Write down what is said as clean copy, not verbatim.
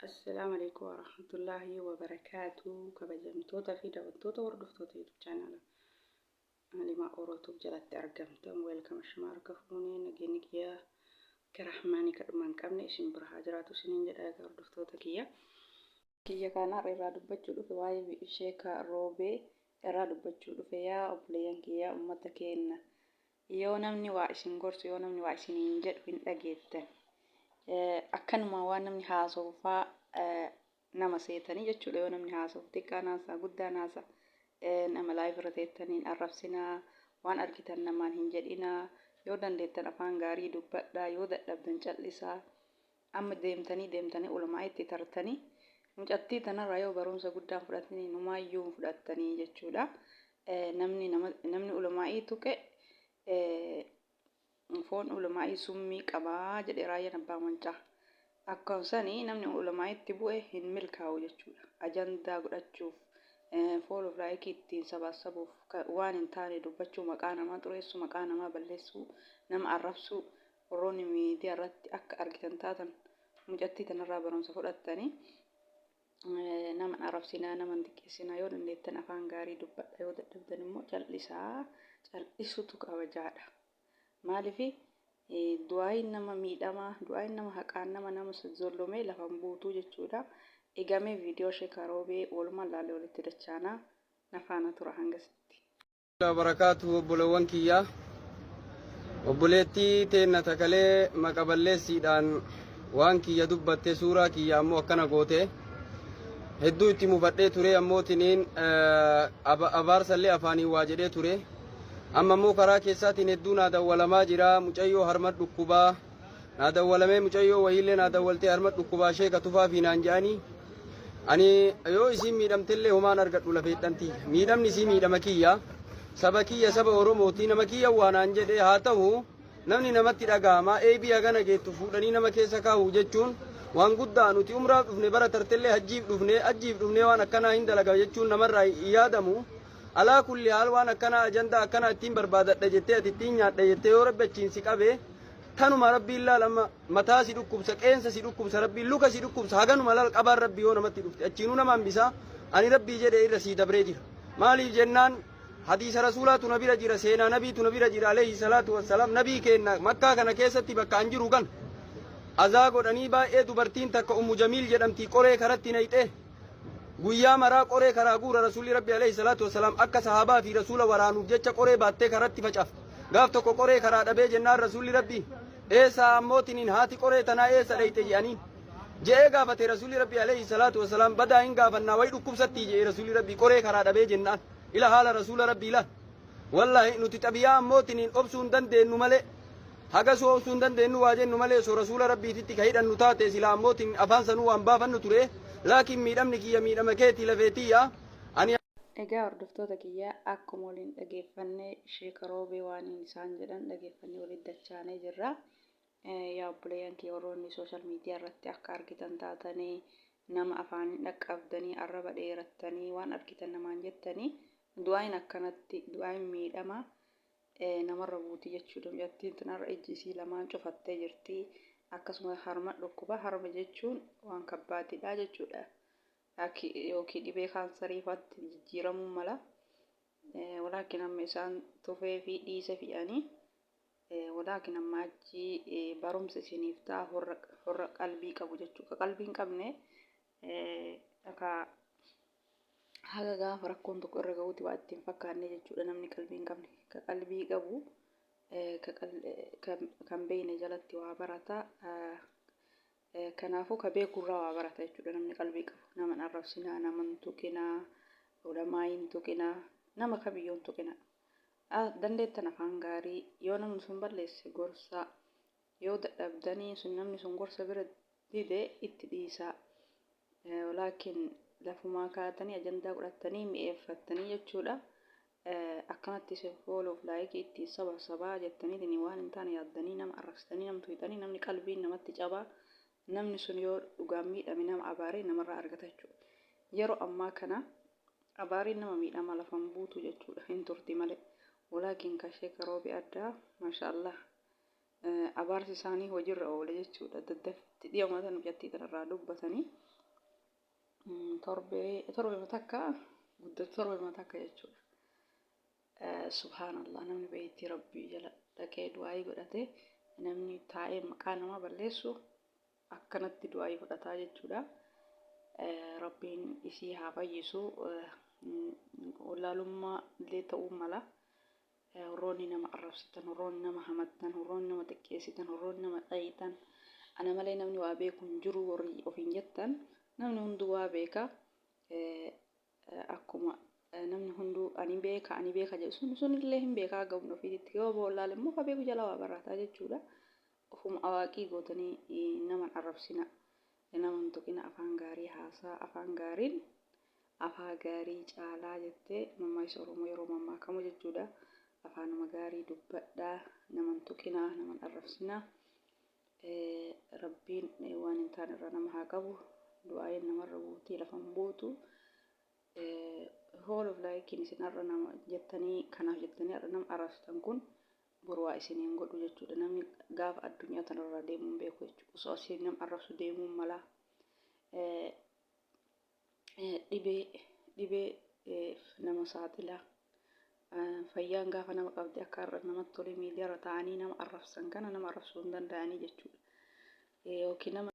Assalaamu alaikum warahmatullaahi wabarakaatu. Kabajamtoota fi daawwattoota hordoftoota YouTube chaanaala Halimaa Orootuuf jalatti argamtan, welcome, ashamaa harka fuunee, nageenyi kiyya karahmaanii kadhuma hin qabne isin bira haa jiraatu isiniin jedha. Egaa hordoftoota kiyya. Kiyya kana irraa dubbachuu dhufe, waa'ee sheeka Roobee irraa dubbachuu dhufe. Yaa obboleeyyan kiyya, ummata keenna, yoo namni waa isin gorsu, yoo namni waa isiniin jedhu hin dhageettan. Akkanuma waan namni haasa'u faa nama seetanii jechuudha. Yoo namni haasa'u, xiqqaan haasa'a, guddaan haasa'a, nama live irra teettanii hin arrabsinaa, waan argitan namaan hin jedhinaa, yoo dandeettan afaan gaarii dubbadhaa, yoo dadhabdan callisaa. Amma deemtanii deemtanii ulamaa itti tartanii, mucattii tanarraa yoo barumsa guddaan fudhatanii numaayyuu hin fudhattanii jechuudha. Namni nama namni ulamaa'ii tuqe, foon ulamaa'ii summii qabaa jedhe Raayyaan Abbaa Mancaa. Akkuma sanii namni ulamaa'itti bu'e hin milkaa'u jechuudha. Ajandaa godhachuuf, follow like ittiin sabaassabuuf waan hin taane dubbachuu, maqaa namaa xureessuu, maqaa namaa balleessuu, nama arrabsuu, warroonni miidiyaa irratti akka argitan taatan mucattii tanarraa barumsa fudhattanii nama hin arrabsinaa, nama hin xiqqeessinaa, yoo dandeettan afaan gaarii dubbadha, yoo dadhabdan immoo cal'isaa. Cal'isutu kabajaadha. Maaliif? Du'aayin nama miidhamaa, du'aayin nama haqaan nama zollomee lafa hin buutuu jechuudha. Egamee viidiyoo sheeka Roobee walumaan laallee walitti dachaanaa, na faana tura hangasitti. Barakaatu. Obbolowwan kiyya, obboleettii teenna takalee maqa balleessiidhaan waan kiyya dubbatte, suuraa kiyya ammoo akkana goote, hedduu itti mufadhee ture. Ammoo tiniin abaarsallee afaaniin waa jedhee ture. Amma immoo karaa keessaatiin hedduu naa dawwalamaa jira. Mucayyoo harma dhukkubaa naa dawwalamee, mucayyoo wayiillee naa dawwaltee, harma dhukkubaa sheeka tufaa fi naan jedhanii. Ani yoo isiin miidhamtellee homaan argadhu, lafeedhanti miidhamni isii miidhama kiyya, saba kiyya, saba Oromooti. Nama kiyya waa naan jedhe haa ta'u, namni namatti dhaga'ama. Eebii hagana geettu fuudhanii nama keessa kaa'u jechuun waan guddaa. Nuti umraaf dhufne, bara tartellee hajjiif dhufne, hajjiif dhufne waan akkanaa hin dalaga jechuun namarraa hin yaadamu. Alaa kulli haal, waan akkanaa ajandaa akkanaa ittiin barbaadadha jettee, ati ittiin nyaadha jettee, yoo Rabbi achiin si qabe tanuma Rabbiin laal. Amma mataa si dhukkubsa, qeensa si dhukkubsa, Rabbiin luka si dhukkubsa. Haganuma laal, qabaan Rabbi yoo namatti dhufte achiinuu nama hambisa. Ani Rabbii jedhe irra sii dabree jira. Maaliif jennaan, hadiisa Rasuulaatu na bira jira, seenaa nabiitu na bira jira, alayhi salaatu wassalaam. Nabii keenna Makkaa kana keessatti bakka an jiru kan azaa godhanii baay'ee, dubartiin takka Ummu Jamiil jedhamti, qoree karatti nayxee guyyaa maraa qoree karaa guura. Rasuulli Rabbi alayhi salaatu wassalaam akka sahaabaa fi Rasuula waraanuuf jecha qoree baattee karatti facaafte. Gaaf tokko qoree karaa dhabee jennaan, Rasuulli Rabbi eessaa ammootiniin haati qoree tanaa eessa dhayxe je'anii je'ee gaafate. Rasuulli Rabbi alayhi salaatu wassalaam badaa hin gaafannaa, wayi dhukkubsattii je'e. Rasuulli Rabbi qoree karaa dhabee jennaan, ila haala Rasuula Rabbii ilaal. Wallaahi nuti xabiyaa ammootiniin obsuu hin dandeenyu malee, haga soo obsuu hin dandeenyu waa jennu malee, osoo Rasuula Rabbiititti ka hidhannu taate silaa ammootiin afaan sanuu waan baafannu ture. Laakiin miidhamni kiyya miidhama keetii, lafeetiyya ani. Egaa hordoftoota kiyya, akkuma waliin dhageeffanne, sheeka Roobee waan isaan jedhan dhageeffannee walitti dachaanee jirra. Yaa obboleeyyan kiyya, warroonni social media irratti akka argitan taatanii nama afaaniin dhaqqabdanii, arraba dheerattanii waan argitan namaan jettanii, du'aayin akkanatti du'aayin miidhama namarra buuti jechuudha. Mucattiin tunarra ijji isii lamaan cufattee jirti. Akkasuma harma dhukkuba, harma jechuun waan kabbaatidha jechuudha. Yookiin dhibee kaansarii faatti jijjiiramuu mala. Walaakin amma isaan tufee fi dhiise fi'anii. Walaakin amma achi barumsa isiniif ta'a, horra qalbii qabu jechuudha. Ka qalbii hin qabne akka haga gaafa rakkoon tokko irra gahuuti waa ittiin fakkaanne jechuudha namni qalbii hin qabne. Ka qalbii qabu kan beekne jalatti waa barata. Kanaafuu ka beekurraa waa barata jechuudha namni qalbii qabu. Nama hin arrabsinaa, nama hin tuqinaa, ulamaa hin tuqinaa, nama kamiyyuu hin tuqinaa. Dandeettan afaan gaarii, yoo namni sun balleesse gorsaa, yoo dadhabdanii sun namni sun gorsa bira dide itti dhiisaa. Walaakin lafumaa kaatanii ajandaa godhattanii mi'eeffattanii jechuudha. Akkanatti isin follow fi like ittiin saba sabaa jettaniitiin waan hin taane yaaddanii nama arrabsitanii, nama tuyxanii, namni qalbiin namatti cabaa, namni sun yoo dhugaan miidhame nama abaaree namarraa argata jechuudha. Yeroo ammaa kana Abaariin nama miidhama lafan buutu jechuudha. Hin turti malee. Walaakin ka sheeka Roobi Addaa maashaallah abaarsi isaanii hojiirra oole jechuudha. Daddafti dhiyoo tan mucattii tanarraa dubbatanii torbee torbee takka guddatu torbee takka jechuudha. Subhaanallah, namni beeytii Rabbii jala dhaqee du'aayii godhate, namni taa'ee maqaa namaa balleessu akkanatti du'aayii fudhataa jechuudha. Rabbiin isii haa fayyisu. Wallaalummaa illee ta'uu mala. Warroonni nama arrabsitan, warroonni nama hamattan, warroonni nama xiqqeessitan, warroonni nama dhayitan, ana malee namni waa beeku hin jiru warri ofiin jettan, namni hunduu waa beeka. Akkuma namni hunduu ani beeka, ani beeka jedhu sun sunillee hin beekaa ga'umna ofiitti yoo wallaale immoo ka beeku jala waa barataa jechuudha. Ofuma awaaqii gootanii nama arrabsina, nama hin tuqina, afaan gaarii haasaa, afaan gaariin afaa gaarii caalaa jettee mammaaksa Oromoo yeroo mammaakamu jechuudha. Afaanuma gaarii dubbadhaa, nama hin tuqinaa, nama hin arrabsinaa. Rabbiin waan hin taane irraa nama haa qabu. Du'aayin namarra buutii lafa hin buutu. Whole of like isin har'a nama jettanii kanaaf jettanii har'a nama arrabsitan kun boru waa isiniin godhu jechuudha. Namni gaafa addunyaa tanarraa deemuun beeku jechuudha. Osoo asiin nama arrabsu deemuun mala. Dhibee nama saaxila. Fayyaan gaafa nama qabde akka har'a namatti tolee miidiyaarra taa'anii nama arrabsan kana nama arrabsuu hin danda'anii jechuudha. Yookiin nama